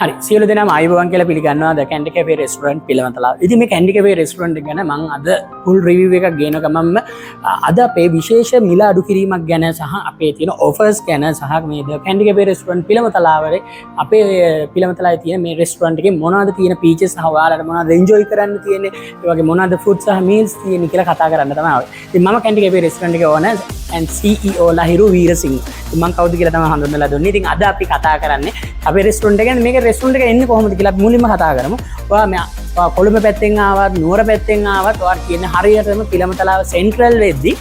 හරි, සියලු දෙනාම ආයුබෝවන් කියලා පිළිගන්නවා ද කැන්ඩි කැෆේ රෙස්ටොරන්ට් පිළිමතලාව. ඉතින් මේ කැන්ඩි කැෆේ රෙස්ටොරන්ට් එක ගැන මං අද ෆුල් රිවිව් එකක් ගේන ගමන්ම අද අපේ විශේෂ මිල අඩු කිරීමක් ගැන සහ අපේ තියෙන ඔෆර්ස් ගැන සහ මේ ද කැන්ඩි කැෆේ රෙස්ටොරන්ට් පිළිමතලාවේ අපේ පිළිමතලාවේ තියෙන මේ රෙස්ටොරන්ට් එකේ මොනවද තියෙන ෆීචර්ස් සහ ඔයාලට මොනවද එන්ජොයි කරන්න තියෙන්නේ, ඒ වගේ මොනවද ෆුඩ් සහ මීල්ස් තියෙන්නේ කියලා කතා කරන්න තමයි ආවේ. ඉතින් මම කැන්ඩි කැෆේ රෙස්ටොරන්ට් එකේ ඕනර් and CEO Lahiru Weerasinghe. ඉතින් මං කවුද කියලා තමයි හඳුන්වලා දුන්නේ. ඉතින් අද අපි කතා කරන්නේ අපේ රෙස්ටොරන්ට් එක ගැන. මේක රෙස්ටොරන්ට් එක එන්නේ කොහොමද කියලා අපි මුලින්ම කතා කරමු. ඔයා මේ ඔයා කොළඹ පැත්තෙන් ආවත්, නුවර පැත්තෙන් ආවත්, ඔයාට කියන හරියටම පිළමතලාව සෙන්ට්‍රල් වෙද්දි,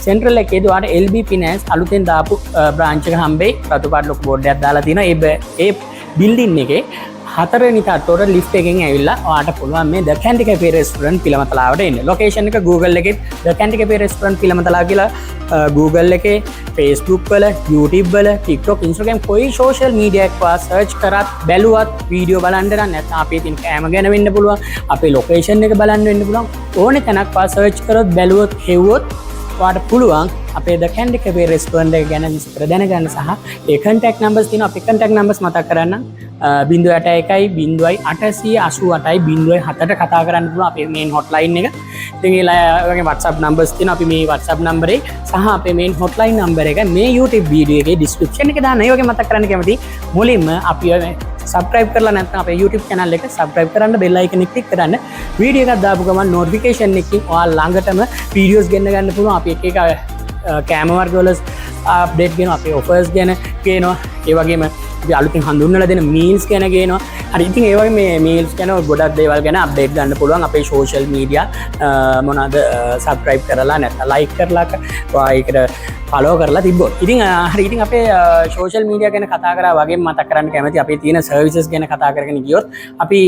සෙන්ට්‍රල් එකේදී ඔයාට LB finance අලුතෙන් දාපු බ්‍රාන්ච් එක හම්බෙයි. රතු පාට ලොකු බෝඩ් එකක් දාලා තියෙනවා. ඒ බිල්ඩින් එකේ හතරවෙනි තට්ටුවට ලිෆ්ට් එකෙන් ඇවිල්ලා ඔයාට පුළුවන් මේ ද කැන්ඩි කැෆේ රෙස්ටොරන්ට් පිළමතලාවට එන්න. ලොකේෂන් එක Google එකෙත් ද කැන්ඩි කැෆේ රෙස්ටොරන්ට් පිළමතලාව කියලා Google එකේ, Facebook වල, YouTube වල, TikTok, Instagram කොයි සෝෂල් මීඩියා එකක් වා සර්ච් කරත් බැලුවත්, වීඩියෝ බලන්න නම්, නැත්නම් අපේ තියෙන කෑම ගැන වෙන්න පුළුවන්, අපේ ලොකේෂන් එක බලන්න වෙන්න පුළුවන්, ඕනේ තැනක් වා සර්ච් කරොත්, බැලුවොත්, හෙව්වොත් ඔයාට පුළුවන් අපේ ද කැන්ඩි කැෆේ රෙස්ටොරන්ට් එක ගැන විස්තර දැනගන්න. සහ ඒ කන්ටැක්ට් නම්බර්ස් තියෙනවා. අපේ කන්ටැක්ට් නම්බර්ස් මතක් කරන්න, 081 0 888 07ට කතා කරන්න පුළුවන් අපේ මේන් හොට්ලයින් එක. ඉතින් ඒ වගේ WhatsApp numbers තියෙනවා. අපි මේ WhatsApp නම්බරේ සහ අපේ මේන් හොට්ලයින් නම්බර් එක මේ YouTube video එකේ ඩිස්ක්‍රිප්ෂන් එකේ දාන්න. ඒ වගේ මතක් කරන්න කැමතියි, මුලින්ම අපි ඔය සබ්ස්ක්‍රයිබ් කරලා නැත්නම් අපේ YouTube channel එක සබ්ස්ක්‍රයිබ් කරන්න, බෙල් අයිකන් එක ක්ලික් කරන්න. වීඩියෝ එකක් දාපු ගමන් නොටිෆිකේෂන් එකකින් ඔයා ළඟටම වීඩියෝස් ගෙන්න ගන්න පුළුවන්. අපි එක එක කෑම වර්ග වල අප්ඩේට් ගේනවා, අපේ ඔෆර්ස් ගැන ගේනවා, ඒ වගේම අපි අලුතින් හඳුන්වලා දෙන මීල්ස් ගැන ගේනවා. හරි, ඉතින් ඒ වගේ මේ මීල්ස් ගැන ගොඩක් දේවල් ගැන අප්ඩේට් ගන්න පුළුවන් අපේ සෝෂල් මීඩියා මොනවාද සබ්ස්ක්‍රයිබ් කරලා නැත්නම් ලයික් කරලා ඔයා ඒකට ෆලෝ කරලා තිබ්බොත්. ඉතින් හරි, ඉතින් අපේ සෝෂල් මීඩියා ගැන කතා කරා වගේම මතක් කරන්න කැමති අපේ තියෙන සර්විසස් ගැන කතා කරගෙන ගියොත්, අපි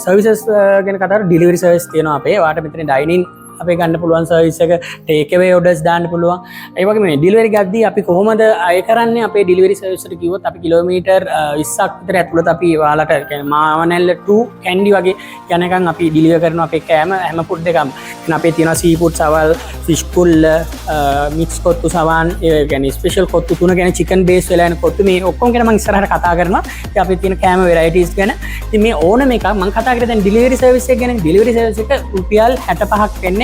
සර්විසස් ගැන කතා කරලා ඩිලිවරි සර්විස් තියෙනවා අපේ. ඔයාට මෙතන ඩයිනින් අපේ ගන්න පුළුවන් සර්විස් එක, ටේක් අවේ ඔඩර්ස් දාන්න පුළුවන්. ඒ වගේම මේ ඩිලිවරි ගද්දී අපි කොහොමද අය කරන්නේ අපේ ඩිලිවරි සර්විස් එකට කිව්වොත්, අපි කිලෝමීටර් 20ක් විතර ඇතුළත අපි ඔයාලට, ඒ කියන්නේ මාවනැල්ල 2 කැන්ඩි වගේ යනකම් අපි ඩිලිවර් කරනවා අපේ කෑම හැම ෆුඩ් එකම. ඉතින් අපේ තියෙනවා සී ෆුඩ් සවල්, ෆිෂ් කුල්ල, මික්ස් කොත්තු සවන්, ඒ කියන්නේ ස්පෙෂල් කොත්තු තුන ගැන, චිකන් බේස් වෙලා යන කොත්තු, මේ ඔක්කොම ගැන මම ඉස්සරහට කතා කරනවා. ඉතින් අපේ තියෙන කෑම වෙරයිටිස් ගැන. ඉතින් මේ ඕනම එකක් මම කතා කරේ දැන් ඩිලිවරි සර්විස් එක ගැන. ඩිලිවරි සර්විස් එක රුපියල් 65ක් වෙන්නේ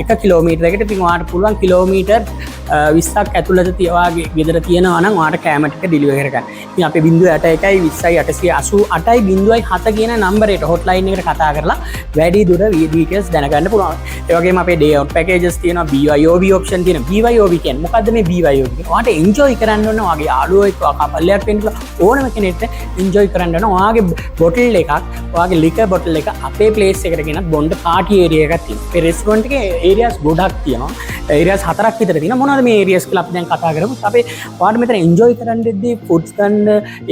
එක කිලෝමීටරයකට. ඉතින් ඔයාට පුළුවන් කිලෝමීටර් 20ක් ඇතුළත ඔයාගේ ගෙදර තියෙනවා නම් ඔයාට කෑම ටික ඩිලිවර් කරගන්න. ඉතින් අපි 081 20 888 07 කියන නම්බරයට හොට්ලයින් එකට කතා කරලා වැඩි දුර ඩීටේල්ස් දැනගන්න පුළුවන්. ඒ වගේම අපේ ඩේ අවුට් පැකේජස් තියෙනවා, BYOB option තියෙනවා. BYOB කියන්නේ මොකද්ද මේ BYOB කියන්නේ? ඔයාට එන්ජොයි කරන්න ඕන ඔයාගේ යාළුවෝ එක්ක, ඔයා කපල් එකක් වෙන්න පුළුවන්. ඕනම කෙනෙක්ට එන්ජොයි කරන්න ඕන ඔයාගේ බොටල් එකක්, ඔයාගේ ලිකර් බොටල් එක අපේ ප්ලේස් එකට ගෙනත් බොන්න පාටි ඒරියා එකක් තියෙනවා. අපේ රෙස්ටොරන්ට් එකේ ඒරියාස් ගොඩක් තියෙනවා. ඒරියාස් හතරක් විතර තියෙනවා. මොනවද මේ ඒරියාස් කියලා අපි දැන් කතා කරමු. අපේ ඔයාලට මෙතන එන්ජොයි කරන්න දෙද්දී ෆුඩ්ස් ගන්න,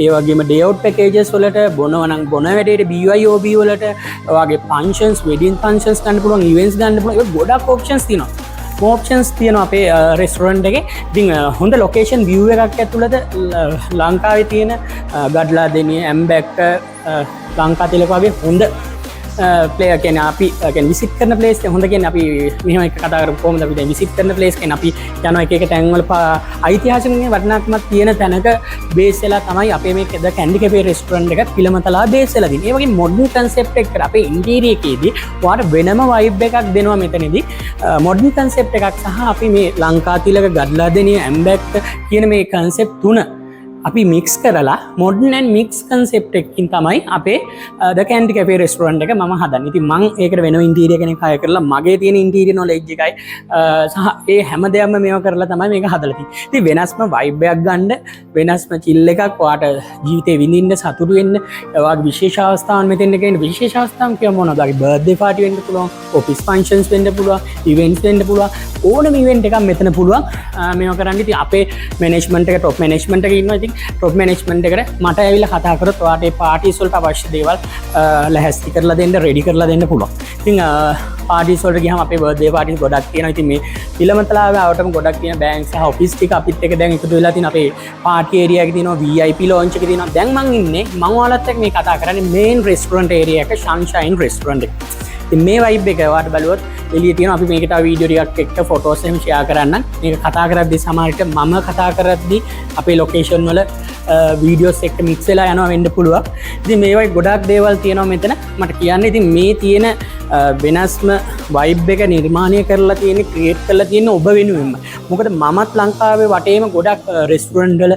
ඒ වගේම ඩේ අවුට් පැකේජස් වලට, බොනවා නම් බොන වැඩේට, BYOB වලට, ඔයාගේ ෆන්ක්ෂන්ස්, වෙඩින් ෆන්ක්ෂන්ස් ගන්න පුළුවන්, ඉවෙන්ට්ස් ගන්න පුළුවන්. ඒ ගොඩක් ඔප්ෂන්ස් තියෙනවා. ඔප්ෂන්ස් තියෙනවා අපේ රෙස්ටොරන්ට් එකේ. ඉතින් හොඳ ලොකේෂන් විව් එකක් ඇතුළත ලංකාවේ තියෙන ගඩලාදෙනිය, ඇම්බැක්ක, ලංකා තිලක වගේ හොඳ ප්ලේස් කියන්නේ අපි කියන්නේ විසිට් කරන ප්ලේස් හොඳ කියන්නේ අපි මෙහෙම එක කතා කරමු. කොහොමද අපි දැන් විසිට් කරන ප්ලේස් කියන්නේ අපි යනවා එක එක තැන්වල ඓතිහාසික වටිනාකමක් තියෙන තැනක බේස් වෙලා තමයි අපේ මේ ද කැන්ඩි කැෆේ රෙස්ටොරන්ට් එක පිළමතලා බේස් වෙලා තියෙන්නේ. ඒ වගේ මොඩර්න් කන්සෙප්ට් එකකට අපේ ඉන්ටීරියර් එකේදී ඔයාලට වෙනම වයිබ් එකක් දෙනවා මෙතනදී. මොඩර්න් කන්සෙප්ට් එකක් සහ අපි මේ ලංකා තිලක, ගඩලාදෙනිය, ඇම්බැක්ක කියන මේ කන්සෙප්ට් තුන අපි මික්ස් කරලා මොඩර්න් ඇන්ඩ් මික්ස් කන්සෙප්ට් එකකින් තමයි අපේ ද කැන්ඩි කැෆේ රෙස්ටොරන්ට් එක මම හදන්නේ. ඉතින් මං ඒකට වෙනම ඉන්ටීරියර් කෙනෙක් හයර් කරලා මගේ තියෙන ඉන්ටීරියර් නොලෙජ් එකයි සහ ඒ හැම දෙයක්ම මේවා කරලා තමයි මේක හදලා තියෙන්නේ. ඉතින් වෙනස්ම වයිබ් එකක් ගන්න, වෙනස්ම චිල් එකක් ඔයාට ජීවිතේ විඳින්න, සතුටු වෙන්න, ඔයාගේ විශේෂ අවස්ථාවන් මෙතෙන් එක විශේෂ අවස්ථාවන් කියමු මොනවද? ඔයාගේ බර්ත්ඩේ පාටි වෙන්න පුළුවන්, ඔෆිස් ෆන්ක්ෂන්ස් වෙන්න පුළුවන්, ඉවෙන්ට්ස් වෙන්න පුළුවන්, ඕනම ඉවෙන්ට් එකක් මෙතන පුළුවන් මේවා කරන්න. ඉතින් අපේ මැනේජ්මන්ට් එක, ටොප් මැනේජ්මන්ට් එකේ ඉන්නවා. ඉතින් ටොප් මැනේජ්මන්ට් එකට මට ඇවිල්ලා කතා කරොත් ඔයාට ඒ පාටිස් වලට අවශ්‍ය දේවල් ලැහැස්ති කරලා දෙන්න, රෙඩි කරලා දෙන්න පුළුවන්. ඉතින් පාටිස් වලට ගියාම අපේ බර්ත්ඩේ පාටිස් ගොඩක් තියෙනවා. ඉතින් මේ පිළමතලාවේ ආවටම ගොඩක් තියෙන බැංක් සහ ඔෆිස් ටික අපිත් එක්ක දැන් එකතු වෙලා තියෙන අපේ පාටි ඒරියා එක තියෙනවා, VIP lounge එක තියෙනවා. දැන් මං ඉන්නේ, මං ඔයාලත් එක්ක මේ කතා කරන්නේ මේන් රෙස්ටොරන්ට් ඒරියා එක, සන්ෂයින් රෙස්ටොරන්ට් එක. ඉතින් මේ වයිබ් එක ඔයාලට බලුවොත් එළිය තියෙනවා. අපි මේකට තව වීඩියෝ ටිකක් එක්ක ෆොටෝස් එහෙම ෂෙයා කරන්නම්. මේක කතා කරද්දි සමහර විට මම කතා කරද්දි අපේ ලොකේෂන් වල වීඩියෝස් එක්ක මික්ස් වෙලා යනවා වෙන්න පුළුවන්. ඉතින් මේ වගේ ගොඩාක් දේවල් තියෙනවා මෙතන මට කියන්න. ඉතින් මේ තියෙන වෙනස්ම වයිබ් එක නිර්මාණය කරලා තියෙන්නේ, ක්‍රියේට් කරලා තියෙන්නේ ඔබ වෙනුවෙන්ම. මොකද මමත් ලංකාවේ වටේම ගොඩක් රෙස්ටුරන්ට් වල,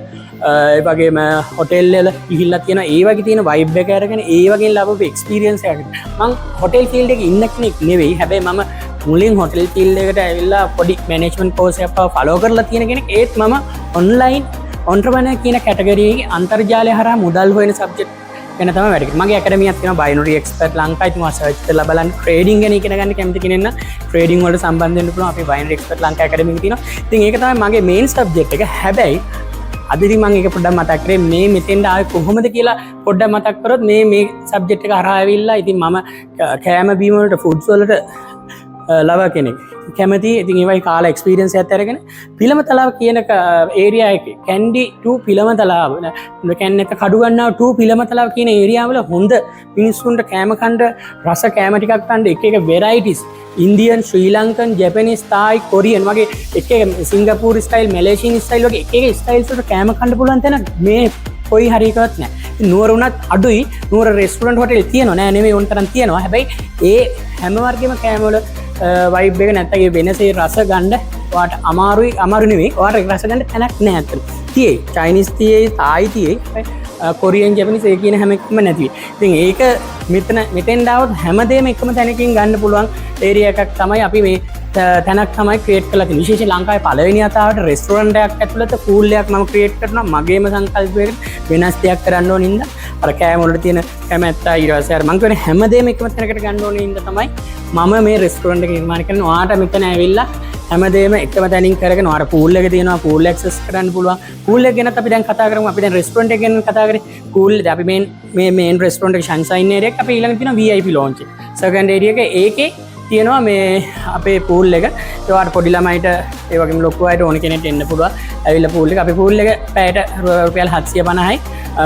ඒ වගේම හොටෙල් වල ගිහිල්ලා තියෙන ඒ වගේ තියෙන වයිබ් එක අරගෙන ඒ වගේ ලැබපු එක්ස්පීරියන්ස් එකක්. මං හොටෙල් ෆීල්ඩ් එකේ ඉන්න කෙනෙක් නෙවෙයි. හැබැයි මම මුලින් හොටෙල් ෆීල්ඩ් එකට ඇවිල්ලා පොඩි මැනේජ්මන්ට් කෝස් එකක් පවා ෆලෝ කරලා තියෙන කෙනෙක්. ඒත් මම ඔන්ලයින් ඔන්ට්‍රප්‍රනර් කියන කැටගරි එකේ අන්තර්ජාලය හරහා මුදල් හොයන සබ්ජෙක්ට් ගැන තමයි වැඩ කරන්නේ. මගේ ඇකඩමියක් තියෙනවා බයිනරි එක්ස්පර්ට් ලංකා. ඉතින් ඔයා සර්ච් කරලා බලන්න. ට්‍රේඩින් ගැන ඉගෙන ගන්න කැමති කෙනෙක් නම් ට්‍රේඩින් වලට සම්බන්ධ වෙන්න පුළුවන්. අපේ බයිනරි එක්ස්පර්ට් ලංකා ඇකඩමි එක තියෙනවා. ඉතින් ඒක තමයි මගේ මේන් සබ්ජෙක්ට් එක. හැබැයි අද ඉතින් මම ඒක පොඩ්ඩක් මතක් කරේ, මේ මෙතෙන්ට ආවේ කොහොමද කියලා පොඩ්ඩක් මතක් කරොත්, මේ මේ සබ්ජෙක්ට් එක හරහා ඇවිල්ලා ඉතින් මම කෑම බීම වලට, ෆුඩ්ස් වලට ලව කෙනෙක් කැමති. ඉතින් ඒ වගේ කාලා එක්ස්පීරියන්ස් එකත් අරගෙන පිළමතලාව කියන ඒරියා එකේ, කැන්ඩි ටු පිළමතලාව කියන්නේ නැත්නම් කඩුගන්නාව ටු පිළමතලාව කියන ඒරියා වල හොඳ මිනිස්සුන්ට කෑම කන්න, රස කෑම ටිකක් කන්න, එක එක වෙරයිටිස්, ඉන්දියන්, ශ්‍රී ලංකන්, ජැපනීස්, තායි, කොරියන් වගේ එක එක සිංගප්පූර් ස්ටයිල්, මැලේසියන් ස්ටයිල් වගේ එක එක ස්ටයිල්ස් වලට කෑම කන්න පුළුවන් තැන මේ කොයි හරියකවත් නෑ. ඉතින් නුවර වුණත් අඩුයි. නුවර රෙස්ටුරන්ට් හොටෙල් තියෙනවා, නෑ නෙමෙයි, ඕන තරම් තියෙනවා. හැබැයි ඒ හැම වර්ගෙම කෑම වල වයිබ් එක නැත්නම් ඒ වෙනසේ රස ගන්න ඔයාට අමාරුයි. අමාරු නෙමෙයි, ඔයාට රස ගන්න තැනක් නෑ ඇත්තටම. තියෙයි චයිනීස් තියෙයි, තායි තියෙයි, හැබැයි කොරියන්, ජපනීස් ඒ කියන හැම එකක්ම නැති වෙයි. ඉතින් ඒක මෙතන මෙතෙන් ආවොත් හැමදේම එකම තැනකින් ගන්න පුළුවන් ඒරියා එකක් තමයි අපි මේ තැනක් තමයි ක්‍රියේට් කරලා තියෙන්නේ. විශේෂයෙන් ලංකාවේ පළවෙනි වතාවට රෙස්ටුරන්ට් එකක් ඇතුළත පූල් එකක් මම ක්‍රියේට් කරනවා. මගේම සංකල්පයකට වෙනස් දෙයක් කරන්න ඕන හින්දා, අර කෑම වලට තියෙන කැමැත්ත, ඊට පස්සේ අර මං කියන්නේ හැමදේම එකම තැනකට ගන්න ඕන හින්දා තමයි මම මේ රෙස්ටුරන්ට් එක නිර්මාණය කරන්නේ. ඔයාට මෙතන ඇවිල්ලා හැමදේම එකම තැනින් කරගෙන ඔයාට පූල් එක තියෙනවා, පූල් ඇක්සස් කරන්න පුළුවන්. පූල් එක ගැනත් අපි දැන් කතා කරමු. අපි දැන් රෙස්ටුරන්ට් එක ගැන කතා කරේ. පූල් අපි මේ මේ මේන් රෙස්ටුරන්ට් එක සන්ෂයින් ඒරියා එක. අපි ඊළඟ තියෙනවා VIP lounge එක. සෙකන්ඩ් ඒරියා එක, ඒකේ තියෙනවා මේ අපේ පූල් එක. ඒවාට පොඩි ළමයිට ඒ වගේම ලොකු අයට ඕන කෙනෙක්ට එන්න පුළුවන්. ඇවිල්ලා පූල් එක, අපේ පූල් එක පැයට රුපියල් 750යි.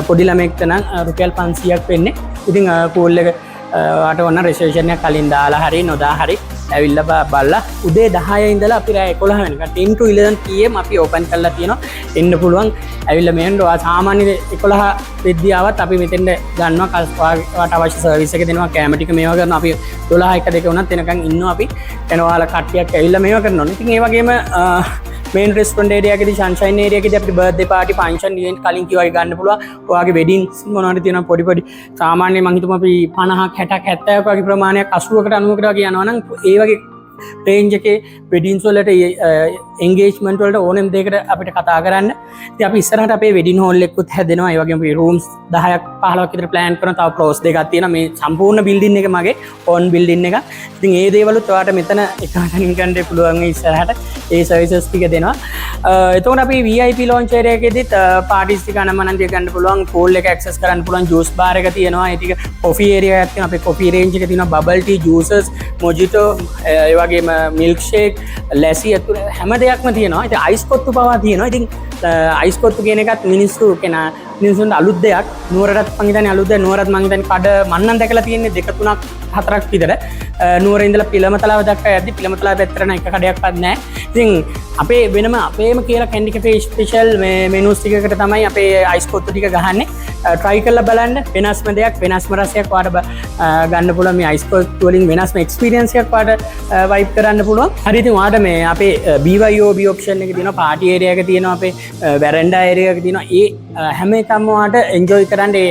පොඩි ළමයෙක්ට නම් රුපියල් 500ක් වෙන්නේ. ඉතින් පූල් එක ඔයාට ඕන රෙජිස්ට්‍රේෂන් එක කලින් දාලා හරි නොදා හරි ඇවිල්ලා බලලා උදේ 10 ඉඳලා අපි රෑ 11 වෙනකන් 10 to 11 pm අපි ඕපන් කරලා තියෙනවා. එන්න පුළුවන් ඇවිල්ලා මෙහෙන්. ඔයා සාමාන්‍ය 11 වෙද්දී ආවත් අපි මෙතෙන්ට ගන්නවා. ඔයාට අවශ්‍ය සර්විස් එක දෙනවා, කෑම ටික මේවා කරනවා. අපි 12 1 2 වුණත් එනකන් ඉන්නවා අපි. එන ඔයාලා කට්ටියක් ඇවිල්ලා මේවා කරනවා. ඉතින් ඒ වගේම මේන් රෙස්ටොරන්ට් ඒරියා එකේදී, සන්ෂයින් ඒරියා එකේදී අපිට බර්ත්ඩේ පාටි, ෆන්ක්ෂන්, ඉවෙන්ට් කලින් කිව්වා වගේ ගන්න පුළුවන්. ඔයාගේ වෙඩින්ග්ස් මොනවද තියෙනවා පොඩි පොඩි, සාමාන්‍ය මං හිතුවා අපි 50ක් 60ක් 70ක් වගේ ප්‍රමාණයක්, 80කට 90කට වගේ යනවා නම් ඒ වගේ රේන්ජ් එකේ වෙඩින්ස් වලට, එන්ගේජ්මන්ට් වලට ඕනෙම දෙයකට අපිට කතා කරන්න. ඉතින් අපි ඉස්සරහට අපේ වෙඩින් හෝල් එකකුත් හැදෙනවා. ඒ වගේම අපි රූම්ස් 10ක් 15ක් විතර ප්ලෑන් කරනවා. තව ෆ්ලෝර්ස් දෙකක් තියෙනවා. මේ සම්පූර්ණ බිල්ඩින් එක මගේ ඕන් බිල්ඩින් එක. ඉතින් ඒ දේවලුත් ඔයාලට මෙතන එක තැනින් ගන්න පුළුවන් වෙයි ඉස්සරහට. ඒ සර්විසස් ටික දෙනවා. එතකොට අපි VIP lounge area එකේදීත් පාටිස් ටික අනම්මනම් ටික ගන්න පුළුවන්. පූල් එක ඇක්සස් කරන්න පුළුවන්. ජූස් බාර් එක තියෙනවා. ඒ ටික කොෆි ඒරියා එකක් තියෙනවා. අපේ කොෆි රේන්ජ් එක තියෙනවා. බබල් ටී, ජූසස්, මොජිටෝ, ඒ වගේම මිල්ක් ෂේක්, ලැසි ඇතුළු හැම දෙයක්ම තියෙනවා. ඉතින් අයිස් කොත්තු පවා තියෙනවා. ඉතින් අයිස් කොත්තු කියන එකත් මිනිස්සු කෙනා මිනිස්සුන්ට අලුත් දෙයක්. නුවරටත් මං හිතන්නේ අලුත් දෙයක්. නුවරත් මං හිතන්නේ කඩ මං නම් දැකලා තියෙන්නේ දෙක තුනක් හතරක් විතර. නුවර ඉඳලා පිළමතලාව දක්වා යද්දි පිළමතලාව පැත්තට නම් එක කඩයක්වත් නැහැ. ඉතින් අපේ වෙනම අපේම කියලා කැන්ඩි කැෆේ ස්පෙෂල් මේ මෙනුස් ටිකකට තමයි අපේ අයිස් කොත්තු ටික ගහන්නේ. ට්‍රයි කරලා බලන්න, වෙනස්ම දෙයක්, වෙනස්ම රසයක් ඔයාලට ගන්න පුළුවන්. මේ අයිස් කොත්තු වලින් වෙනස්ම එක්ස්පීරියන්ස් එකක් ඔයාලට වයිබ් කරන්න පුළුවන්. හරි, ඉතින් ඔයාලට මේ අපේ BYOB option එක තියෙනවා, පාටි ඒරියා එක තියෙනවා, අපේ වැරන්ඩා ඒරියා එක තියෙනවා. ඒ හැම එකක්ම ඔයාලට එන්ජොයි කරන්න ඒ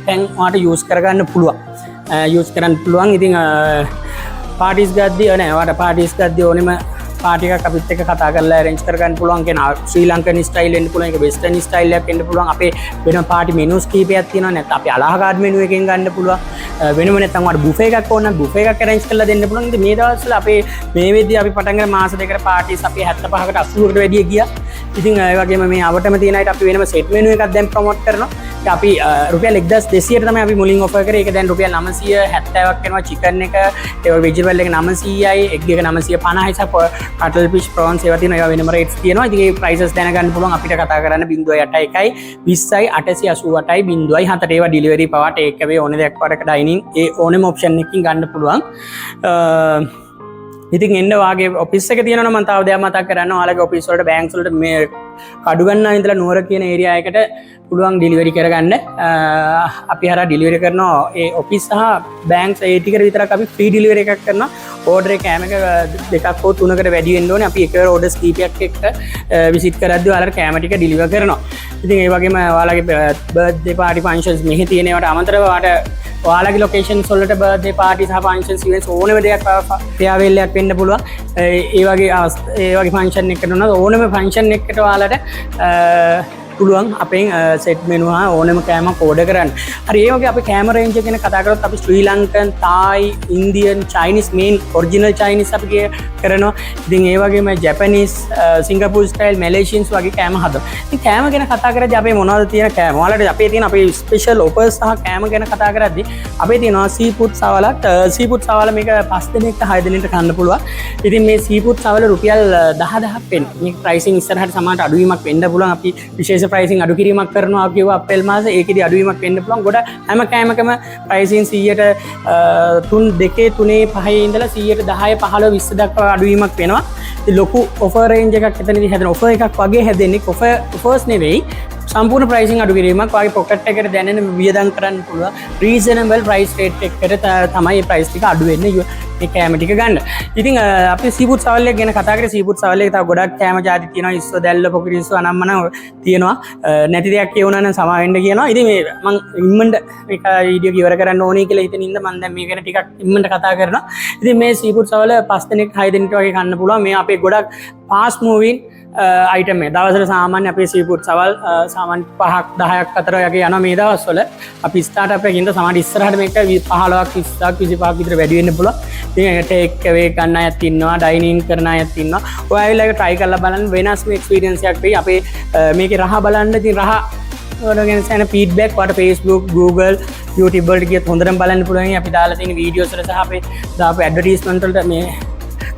තැන් ඔයාලට යූස් කරගන්න පුළුවන්. යූස් කරන්න පුළුවන්. ඉතින් පාටිස් ගද්දි නෑ, ඔයාලට පාටිස් ගද්දි ඕනෙම පාටි එකක් අපිත් එක්ක කතා කරලා ඇරේන්ජ් කරගන්න පුළුවන්. කියන ශ්‍රී ලංකන් ස්ටයිල් වෙන්න පුළුවන්, ඒක වෙස්ටර්න් ස්ටයිල් එකක් වෙන්න පුළුවන්. අපේ වෙනම පාටි මෙනුස් කීපයක් තියෙනවා. නැත්නම් අපි අලාකාඩ් මෙනු එකෙන් ගන්න පුළුවන්. වෙනම නැත්නම් ඔයාලට බුෆේ එකක් ඕන නම් බුෆේ එකක් ඇරේන්ජ් කරලා දෙන්න පුළුවන්. ඉතින් මේ දවස්වල අපේ මේ වෙද්දී අපි පටන් ගන්න මාස දෙකකට පාටිස් අපි 75කට 80කට වැඩිය ගියා. ඉතින් ඒ වගේම මේ අවටම තියෙන අයට අපි වෙනම සෙට් මෙනු එකක් දැන් ප්‍රොමෝට් කරනවා. ඉතින් අපි රුපියල් 1200ට තමයි අපි මුලින් ඔෆර් කරේ. ඒක දැන් රුපියල් 970ක් වෙනවා චිකන් එක, ඒ වගේ වෙජිටබල් එක 900යි, එග් එක 950යි සහ කටල් ෆිෂ්, ප්‍රෝන්ස් ඒවා තියෙනවා. ඒවා වෙනම රේට්ස් තියෙනවා. ඉතින් ඒ ප්‍රයිසස් දැනගන්න පුළුවන් අපිට කතා කරන්න 081 20 888යි 07. ඒවා ඩෙලිවරි පවා ටේක් අවේ ඕන දෙයක් වරක ඩයිනින් ඩයිනින් ඒ ඕනෙම ඔප්ෂන් එකකින් ගන්න පුළුවන්. ඉතින් එන්න වාගේ ඔෆිස් එක තියෙනවා නම් මම තව දෙයක් මතක් කරන්න. ඔයාලගේ ඔෆිස් වලට, බැංක්ස් වලට මේ කඩුගන්නා ඉඳලා නුවර කියන ඒරියා එකට පුළුවන් ඩෙලිවරි කරගන්න. අපි හරහා ඩෙලිවරි කරනවා. ඒ ඔෆිස් සහ බැංක්ස් ඒ ටිකට විතරක් අපි ෆ්‍රී ඩෙලිවරි එකක් කරනවා. ඕඩර් එක කෑම එක දෙකක් හෝ තුනකට වැඩි වෙන්න ඕනේ. අපි එක ඕඩර්ස් කීපයක් එක්ක විසිට් කරද්දී ඔයාලට කෑම ටික ඩෙලිවර් කරනවා. ඉතින් ඒ වගේම ඔයාලගේ බර්ත්ඩේ පාටි, ෆන්ක්ෂන්ස් මෙහි තියෙන ඒවාට අමතරව ඔයාලට ඔයාලගේ ලොකේෂන්ස් වලට බර්ත්ඩේ පාටි සහ ෆන්ක්ෂන්ස්, ඉවෙන්ට්ස් ඕනම දෙයක්, ෆෙයාවෙල් එකක් වෙන්න පුළුවන්. ඒ වගේ ෆන්ක්ෂන් එකකට උනත්, ඕනම ෆන්ක්ෂන් එකකට ඔයාලට පුළුවන් අපෙන් සෙට් මෙනු හා ඕනම කෑමක් ඕඩර් කරන්න. හරි, ඒ වගේ අපි කෑම රේන්ජ් එක ගැන කතා කරොත් අපි ශ්‍රී Lankan, Thai, Indian, Chinese, මේන් ඔරිජිනල් චයිනීස් අපි කරනවා. ඉතින් ඒ වගේම ජැපනීස්, සිංගප්පූර් ස්ටයිල්, මැලේසියන්ස් වගේ කෑම හදනවා. ඉතින් කෑම ගැන කතා කරද්දී අපේ මොනවද තියෙන කෑම? ඔයාලට අපේ තියෙන අපේ ස්පෙෂල් ඔෆර්ස් සහ කෑම ගැන කතා කරද්දී අපේ තියෙනවා සීෆුඩ් සවලක්. සීෆුඩ් සවල මේක පස් දෙනෙක්ට හය දෙනෙක්ට කන්න පුළුවන්. ඉතින් මේ සීෆුඩ් සවල රුපියල් 10,000ක් වෙනවා. මේක ප්‍රයිසිං ඉස්සරහට සමහරට අඩුවීමක් වෙන්න පුළුවන්. අපි විශේෂ ප්‍රයිසිං අඩු කිරීමක් කරනවා කිව්වා අප්‍රේල් මාසේ. ඒකෙදි අඩුවීමක් වෙන්න පුළුවන්. ගොඩ හැම කෑමකම ප්‍රයිසිං 100ට 3 2 3 5 ඉඳලා 100ට 10 15 20 දක්වා අඩුවීමක් වෙනවා. ඉතින් ලොකු ඔෆර් රේන්ජ් එකක් එතනදී හැදෙන ඔෆර් එකක් වගේ හැදෙන්නේ. ඔෆර් ඔෆර්ස් නෙවෙයි, සම්පූර්ණ ප්‍රයිසිං අඩු කිරීමක් වගේ පොකට් එකට දැනෙන වියදම් කරන්න පුළුවන් රීසනබල් ප්‍රයිස් රේට් එකකට තමයි මේ ප්‍රයිස් ටික අඩු වෙන්නේ මේ කෑම ටික ගන්න. ඉතින් අපි සීෆුඩ් සවල් එක ගැන කතා කරේ. සීෆුඩ් සවල් එක තව ගොඩක් කෑම ජාති තියෙනවා. ඉස්සෝ, දැල්ල, පොකිරි ඉස්සෝ, අනම්මනම් තියෙනවා. නැති දෙයක් කියවුණා නම් සමා වෙන්න කියනවා. ඉතින් මේ මං ඉම්මන්ට මේක වීඩියෝ එක ඉවර කරන්න ඕනේ කියලා හිතන හින්දා මං දැන් මේ ගැන ටිකක් ඉම්මන්ට කතා කරනවා. ඉතින් මේ සීෆුඩ් සවල පස් දෙනෙක් හය දෙනෙක්ට වගේ කන්න පුළුවන්. මේ අපේ ගොඩක් ෆාස්ට් මූවින් අයිටම් එක. දවසට සාමාන්‍ය අපේ සීෆුඩ් සවල් සාමාන්‍ය පහක් 10ක් අතර වගේ යනවා මේ දවස්වල. අපි ස්ටාර්ට් අප් එකකින් ඉඳන් සමහර ඉස්සරහට මේක 15ක් 20ක් 25ක් විතර වැඩි වෙන්න පුළුවන්. ඉතින් ඒක ටේක් අවේ ගන්න අයත් ඉන්නවා, ඩයින් ඉන් කරන අයත් ඉන්නවා. ඔයා ඇවිල්ලා ඒක try කරලා බලන්න, වෙනස්ම එක්ස්පීරියන්ස් එකක් වෙයි. අපේ මේකේ රහ බලන්න. ඉතින් රහ වල ගැන සෑහෙන ෆීඩ්බැක් ඔයාලට Facebook, Google, YouTube වලට ගියත් හොඳටම බලන්න පුළුවන්. අපි දාලා තියෙන වීඩියෝස් වල සහ අපේ දාපු ඇඩ්වර්ටයිස්මන්ට් වලට මේ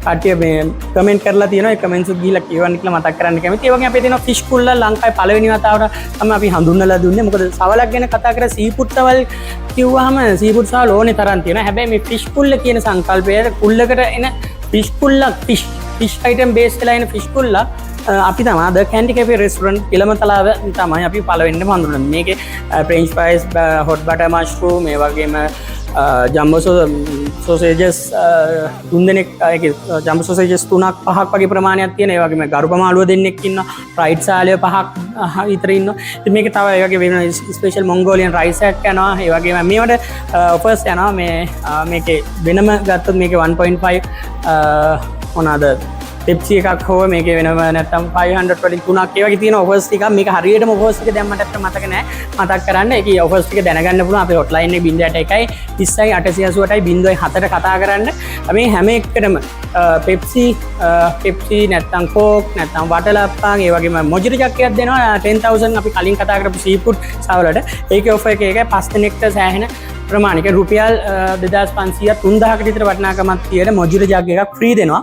කට්ටිය මේ කමෙන්ට් කරලා තියෙනවා. ඒ කමෙන්ට්ස් උත් ගිහිල්ලා කියවන්න කියලා මතක් කරන්න කැමතියි. ඒ වගේම අපේ තියෙනවා ෆිෂ් කුල්ලා. ලංකාවේ පළවෙනි වතාවට තමයි අපි හඳුන්වලා දුන්නේ. මොකද සවලක් ගැන කතා කර සීෆුඩ් සවල් කිව්වහම සීෆුඩ් සවල් ඕනේ තරම් තියෙනවා. හැබැයි මේ ෆිෂ් කුල්ල කියන සංකල්පය කුල්ලකට එන ෆිෂ් කුල්ලක්, ෆිෂ් ෆිෂ් අයිටම් බේස් වෙලා එන ෆිෂ් කුල්ලක් අපි තමයි the Kandy cafe restaurant Pilimathalawa තමයි අපි පළවෙනිම හඳුන්වන්නේ. මේකේ French fries, hot butter mushroom, ඒ වගේම ජම්බෝ සෝසේජස් තුන් දෙනෙක්, ඒ ජම්බෝ සෝසේජස් තුනක් පහක් වගේ ප්‍රමාණයක් තියෙන. ඒ වගේම ගරුප මාළුව දෙන්නෙක් ඉන්නවා. ෆ්‍රයිඩ් සාලය පහක් විතර ඉන්නවා. ඉතින් මේකේ තව ඒ වගේ වෙන ස්පෙෂල් මොංගෝලියන් රයිස් එකක් යනවා. ඒ වගේම මේවට ඔෆර්ස් යනවා. මේ මේකේ වෙනම ගත්තොත් මේකේ 1.5 මොනවාද පෙප්සි එකක් හෝ මේකේ වෙනම නැත්තම් 500 වලින් තුනක් ඒ වගේ තියෙන ඔෆර්ස් ටිකක්. මේක හරියටම ඔෆර්ස් ටික දැන් මට ඇත්තට මතක නෑ මතක් කරන්න. ඒකේ ඔෆර්ස් ටික දැනගන්න පුළුවන් අපේ හොට්ලයින් එක 081 20යි 888යි 07ට කතා කරන්න. මේ හැම එකටම පෙප්සි පෙප්සි නැත්තම් කෝක් නැත්තම් වටලප්පන්, ඒ වගේම මොජිටෝ ජග් එකක් දෙනවා 10,000 අපි කලින් කතා කරපු සීෆුඩ් සවලට. ඒකේ ඔෆර් එක ඒකයි. පස් දෙනෙක්ට සෑහෙන ප්‍රමාණික රුපියල් 2500 3000කට විතර වටිනාකමක් තියෙන මොජිටෝ ජග් එකක් ෆ්‍රී දෙනවා.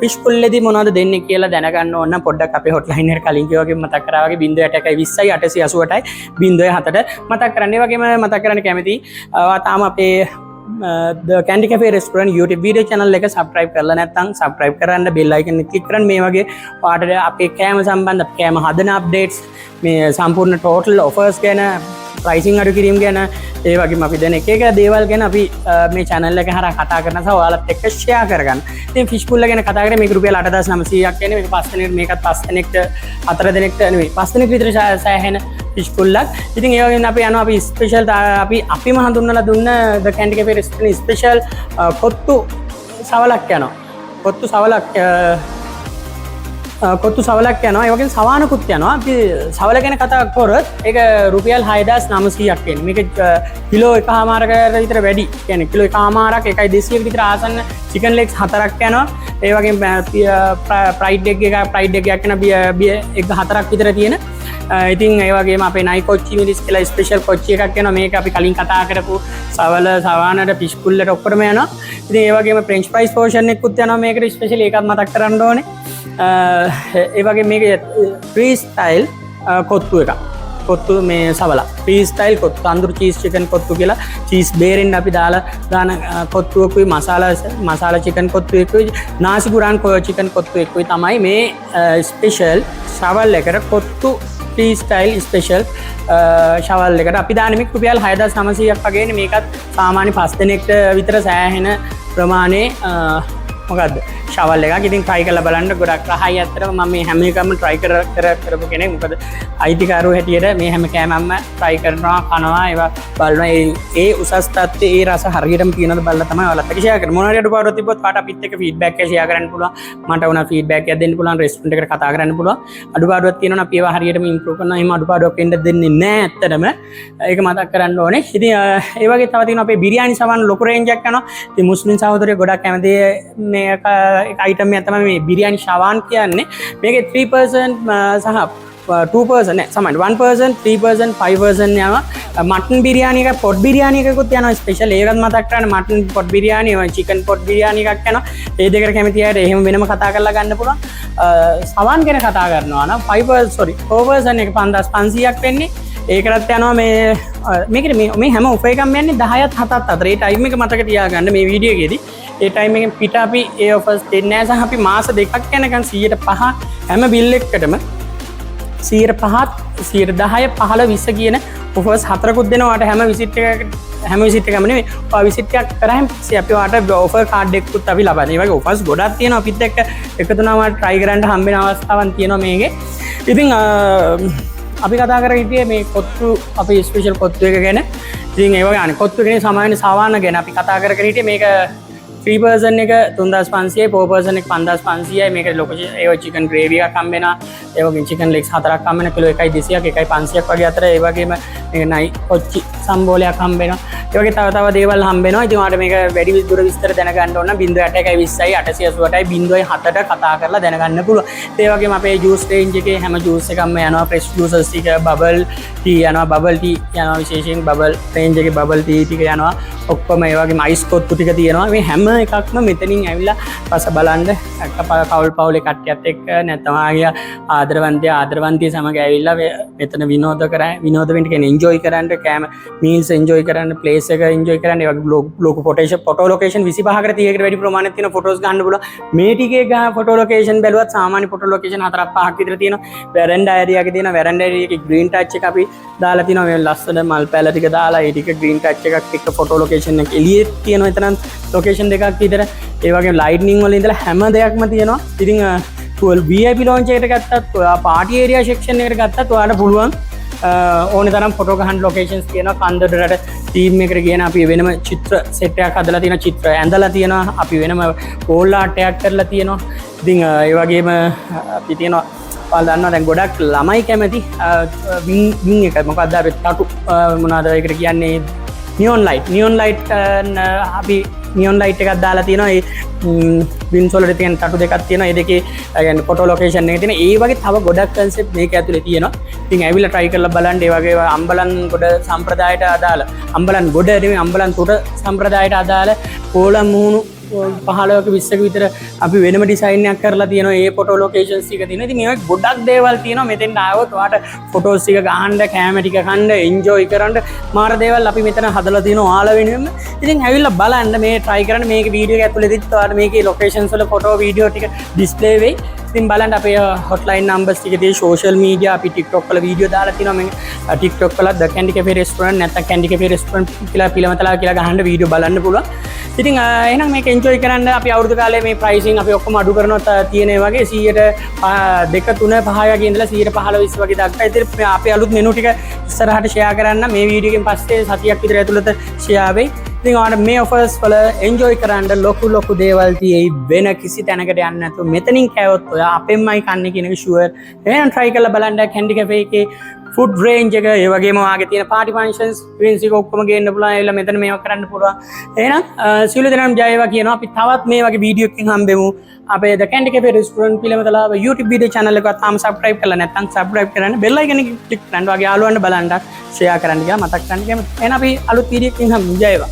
ෆිෂ් කුල්ලේදී මොනවද දෙන්නේ කියලා දැනගන්න ඕන නම් පොඩ්ඩක් අපේ හොට්ලයින් එකට කලින් කිව්වා වගේ මතක් කරා වගේ 081 20යි 888යි 07ට මතක් කරන්න. ඒ වගේම මතක් කරන්න කැමතියි, ඔයා තාම අපේ The Candy Cafe Restaurant YouTube video channel එක subscribe කරලා නැත්නම් subscribe කරන්න, bell icon එක click කරන්න. මේ වගේ ඔයාලට අපේ කෑම සම්බන්ධ, කෑම හදන අප්ඩේට්ස්, මේ සම්පූර්ණ ටෝටල් ඔෆර්ස් ගැන, ප්‍රයිසිං අඩු කිරීම ගැන, ඒ වගේම අපි දෙන එක එක දේවල් ගැන අපි මේ channel එක හරහා කතා කරන සහ ඔයාලත් එක්ක ෂෙයා කරගන්න. ඉතින් ෆිෂ් කුල්ල ගැන කතා කරේ. මේක රුපියල් 8900ක් කියන්නේ මේක පස් දෙනෙක්, මේකත් පස් දෙනෙක්ට හතර දෙනෙක්ට නෙවෙයි පස් දෙනෙක් විතර සෑහෙන ෆිෂ් කුල්ලක්. ඉතින් ඒ වගේම අපි යනවා අපි ස්පෙෂල් අපි අපිම හඳුන්වලා දුන්න The Candy Cafe Restaurant special kottu සවලක් යනවා. කොත්තු සවලක් යනවා. ඒ වගේම සවානකුත් යනවා. අපි සවල ගැන කතා කරොත් ඒක රුපියල් 6900ක් වෙන්නේ. මේක කිලෝ එකහමාරකට විතර වැඩි. කියන්නේ කිලෝ එකහමාරක් 1200ක විතර ආසන්න චිකන් ලෙග්ස් හතරක් යනවා. ඒ වගේම ෆ්‍රයිඩ් එග් එක, ෆ්‍රයිඩ් එග් එකක් යන බිය එග් හතරක් විතර තියෙන. ඉතින් ඒ වගේම අපේ නයි කොච්චි මිරිස් කියලා ස්පෙෂල් කොච්චි එකක් යනවා. මේක අපි කලින් කතා කරපු සවල සවානට ෆිෂ් කුල්ලට ඔක්කොටම යනවා. ඉතින් ඒ වගේම ෆ්‍රෙන්ච් ෆ්‍රයිස් පෝෂන් එකකුත් යනවා මේකට ස්පෙෂල්. ඒකත් මතක් කරන්න ඕනේ. ඒ වගේ මේක ෆ්‍රී ස්ටයිල් කොත්තු එකක්. කොත්තු මේ සවලා free style kottu, tandoori cheese chicken kottu කියලා චීස් බේරෙන්න අපි දාලා දාන කොත්තුවකුයි, මසාලා මසාලා චිකන් කොත්තුවකුයි, නාසි ගුරාන් චිකන් කොත්තුවකුයි තමයි මේ ස්පෙෂල් ශවල් එකට, කොත්තු ෆ්‍රී ස්ටයිල් ස්පෙෂල් ශවල් එකට අපි දාන්නේ මේ රුපියල් 6900ක් වගේනේ. මේකත් සාමාන්‍ය පස් දෙනෙක්ට විතර සෑහෙන ප්‍රමාණයේ මොකද්ද ශවල් එකක්. ඉතින් try කරලා බලන්න, ගොඩක් රහයි. ඇත්තටම මම මේ හැම එකම try කර කර කරපු කෙනෙක්. මොකද අයිතිකාරුව හැටියට මේ හැම කෑමක්ම try කරනවා, කනවා, ඒවා බලනවා. ඒ ඒ උසස් තත්ත්වයේ ඒ රස හරියටම තියෙනවද බලලා තමයි ඔයාලත් එක්ක ෂෙයා කරන්නේ. මොනවා හරි අඩුපාඩුවක් තිබ්බොත් ඔයාට අපිත් එක්ක ෆීඩ්බැක් එක ෂෙයා කරන්න පුළුවන්. මට වුණා ෆීඩ්බැක් එකක් දෙන්න පුළුවන්, රෙස්ටොරන්ට් එකට කතා කරන්න පුළුවන්. අඩුපාඩුවක් තියෙනවා නම් අපි ඒවා හරියටම ඉම්ප්‍රූව් කරනවා. එහෙම අඩුපාඩුවක් වෙන්න දෙන්නේ නෑ ඇත්තටම. ඒක මතක් කරන්න ඕනේ. ඉතින් ඒ වගේ තව තියෙනවා අපේ බිරියානි සවන් ලොකු රේන්ජ් එකක් යනවා. ඉතින් මුස්ලිම් සහෝදරයෝ ගොඩක් කැමති මේ එක අයිටම් එක තමයි මේ බිරියානි ශවාන් කියන්නේ. මේකේ 3% සහ 2% නෑ, සමාන 1%, 3%, 5% යනවා. මටන් බිරියානි එක, පොට් බිරියානි එකකුත් යනවා ස්පෙෂල්. ඒකත් මතක් කරන්න, මටන් පොට් බිරියානි, චිකන් පොට් බිරියානි එකක් යනවා. ඒ දෙකට කැමති අයට එහෙම වෙනම කතා කරලා ගන්න පුළුවන්. සවන් ගැන කතා කරනවා නම් 5, සෝරි, 4% එක 5500ක් වෙන්නේ. ඒකටත් යනවා මේ මේකට මේ මේ හැම ඔෆර් එකක්ම යන්නේ 10ත් 7ත් අතර. ඒ ටයිම් එක මතක තියාගන්න මේ වීඩියෝ එකේදී. ඒ ටයිම් එකෙන් පිට අපි ඒ ඔෆර්ස් දෙන්නේ නැහැ. සහ අපි මාස 2ක් යනකම් 105 හැම බිල් එකකටම 105ත් 110, 15, 20 කියන ඔෆර්ස් හතරකුත් දෙනවා ඔයාට හැම විසිට් එකකට. හැම විසිට් එකම නෙමෙයි, ඔයා විසිට් එකක් කරාම පස්සේ අපි ඔයාට ඔෆර් කාඩ් එකකුත් අපි ලබා දෙනවා. ඒ වගේ ඔෆර්ස් ගොඩක් තියෙනවා. අපිත් එක්ක එකතු වුණාම ඔයාට try කරන්න හම්බෙන අවස්ථාවන් තියෙනවා මේකේ. ඉතින් අපි කතා කර හිටියේ මේ කොත්තු, අපි ස්පෙෂල් කොත්තු එක ගැන. ඉතින් ඒ වගේ අනිත් කොත්තු එකනේ සාමාන්‍ය සවාන ගැන අපි කතා කර කර හිටියේ. මේක 3% එක 3500යි, 4% එක 5500යි. මේක ලොකු ඒ වගේ චිකන් ග්‍රේවි එකක් හම්බ වෙනවා. ඒ වගේම චිකන් ලෙග්ස් හතරක් හම්බ වෙනවා, කිලෝ 1.200ක්, 1.500ක් වගේ අතර. ඒ වගේම මේක නයි කොච්චි සම්බෝලයක් හම්බ වෙනවා. ඒ වගේ තව තව දේවල් හම්බ වෙනවා. ඉතින් ඔයාලට මේක වැඩි දුර විස්තර දැනගන්න ඕන නම් 081 20යි 888යි 07ට කතා කරලා දැනගන්න පුළුවන්. ඒ වගේම අපේ ජූස් රේන්ජ් එකේ හැම ජූස් එකක්ම යනවා. ෆ්‍රෙෂ් ජූසස් ටික, බබල් ටී යනවා, බබල් ටී යනවා, විශේෂයෙන් බබල් රේන්ජ් එකේ බබල් ටී ටික යනවා ඔක්කොම. ඒ වගේම අයිස් කොත්තු ටික තියෙනවා. මේ හැම එකක්ම මෙතනින් ඇවිල්ලා රස බලන්න එක කවුල් පවුලේ කට්ටියත් එක්ක, නැත්නම් ආගිය ආදරවන්තය ආදරවන්තිය සමග ඇවිල්ලා මෙතන විනෝද කර විනෝද වෙන්න කියන්නේ එන්ජොයි කරන්න, කෑම මීල්ස් එන්ජොයි කරන්න, ප්ලේස් එක එන්ජොයි කරන්න. ඒ වගේ ලොකු ෆොටෝෂන් ෆොටෝ ලොකේෂන් 25කට 30කට වැඩි ප්‍රමාණයක් තියෙන ෆොටෝස් ගන්න පුළුවන්. මේ ටිකේ ගහ ෆොටෝ ලොකේෂන් බැලුවත් සාමාන්‍ය ෆොටෝ ලොකේෂන් හතරක් පහක් විතර තියෙනවා. වැරන්ඩා ඒරියා එකේ තියෙන වැරන්ඩා ඒරියා එකේ ග්‍රීන් ටච් එක අපි දාලා තිනවා. මේ ලස්සන මල් පැල ටික දාලා ඒ ටික ග්‍රීන් ටච් එකක් එක්ක ෆොටෝ ලොකේෂන් එක එළියේ තියෙනවා. එතන ලොකේෂන් දෙකක් විතර. ඒ වගේම ලයිට්නින් වල ඉඳලා හැම දෙයක්ම තියෙනවා. ඉතින් VIP lounge එකට ගත්තත්, ඔයා පාටි ඒරියා සෙක්ෂන් එකට ගත්තත් ඔයාලට පුළුවන් ඕනේ තරම් ෆොටෝ ගහන්න ලොකේෂන්ස් තියෙනවා. කන්දොඩරට ටීම් එකට කියන අපි වෙනම චිත්‍ර සෙට් එකක් හදලා තියෙනවා, චිත්‍ර ඇඳලා තියෙනවා, අපි වෙනම වෝල් ආර්ට් එකක් කරලා තියෙනවා. ඉතින් ඒ වගේම අපි තියෙනවා, ඔයාලා දන්නවා දැන් ගොඩක් ළමයි කැමති වින් වින් එක, මොකක්ද අපි තටු මොනවද ඒකට කියන්නේ, නියොන් ලයිට්, නියොන් ලයිට්. අපි නියොන් ලයිට් එකක් දාලා තියෙනවා. ඒ වින්ස් වලට තියෙන තටු දෙකක් තියෙනවා. ඒ දෙකේ ඒ කියන්නේ ෆොටෝ ලොකේෂන් එක තියෙන. ඒ වගේ තව ගොඩක් කන්සෙප්ට් මේක ඇතුලේ තියෙනවා. ඉතින් ඇවිල්ලා try කරලා බලන්න. ඒ වගේ අම්බලන් ගොඩ සම්ප්‍රදායට අදාළ, අම්බලන් ගොඩ නෙමෙයි, අම්බලන් තොට සම්ප්‍රදායට අදාළ කෝලම් මුහුණු 15ක 20ක විතර අපි වෙනම ඩිසයින් එකක් කරලා තියෙනවා. ඒ ෆොටෝ ලොකේෂන්ස් ටික තියෙනවා. ඉතින් ඒ වගේ ගොඩක් දේවල් තියෙනවා. මෙතෙන්ට ආවොත් ඔයාට ෆොටෝස් ටික ගහන්න, කෑම ටික කන්න, එන්ජොයි කරන්න මාර දේවල් අපි මෙතන හදලා තියෙනවා ඔයාලා වෙනුවෙන්ම. ඉතින් ඇවිල්ලා බලන්න, මේ try කරන්න. මේක වීඩියෝ එක ඇතුළේදීත් ඔයාලට මේකේ ලොකේෂන්ස් වල ෆොටෝ වීඩියෝ ටික ඩිස්ප්ලේ වෙයි. ඉතින් බලන්න අපේ හොට්ලයින් නම්බර්ස් ටික තියෙයි. සෝෂල් මීඩියා අපි TikTok වල වීඩියෝ දාලා තියෙනවා. මේ TikTok වල The Kandy Cafe Restaurant නැත්නම් Kandy Cafe Restaurant කියලා, පිළමතලා කියලා ගහන්න වීඩියෝ බලන්න පුළුවන්. ඉතින් එහෙනම් මේක එන්ජොයි කරන්න. අපි අවුරුදු කාලේ මේ ප්‍රයිසිං අපි ඔක්කොම අඩු කරනවා තියෙන ඒ වගේ 100ට 2, 3, 5 වගේ ඉඳලා 115, 20 වගේ දක්වා. ඉතින් මේ අපේ අලුත් මෙනු ටික ඉස්සරහට ෂෙයා කරන්න. මේ වීඩියෝ එකෙන් පස්සේ සතියක් විතර ඇතුළත ෂෙයා වෙයි. ඉතින් ඔයාලට මේ ඔෆර්ස් වල එන්ජොයි කරන්න ලොකු ලොකු දේවල් තියෙයි. වෙන කිසි තැනකට යන්න නැතුව මෙතනින් කෑවොත් ඔයා අපෙන්මයි කන්නේ කියන එක ෂුවර්. එහෙනම් try කරලා බලන්න කැන්ඩි කැෆේ එකේ ෆුඩ් රේන්ජ් එක. ඒ වගේම ඔයාගේ තියෙන පාටි ෆන්ක්ෂන්ස් ඉවෙන්ට්ස් එක ඔක්කොම ගේන්න පුළුවන්. ඒලා මෙතන මේවා කරන්න පුළුවන්. එහෙනම් සියලු දෙනාම ජය වේවා කියනවා. අපි තවත් මේ වගේ වීඩියෝ එකකින් හම්බෙමු. අපේ The Kandy Cafe Restaurant පිළිබඳව YouTube video channel එකත් තාම subscribe කරලා නැත්නම් subscribe කරන්න, bell icon එක click කරන්න, වගේ යාළුවන්ට බලන්න ෂෙයා කරන්න කියලා මතක් කරන්න කැමතියි. එහෙනම් අපි අලුත් වීඩියෝ එකකින් හම්බෙමු. ජය වේවා.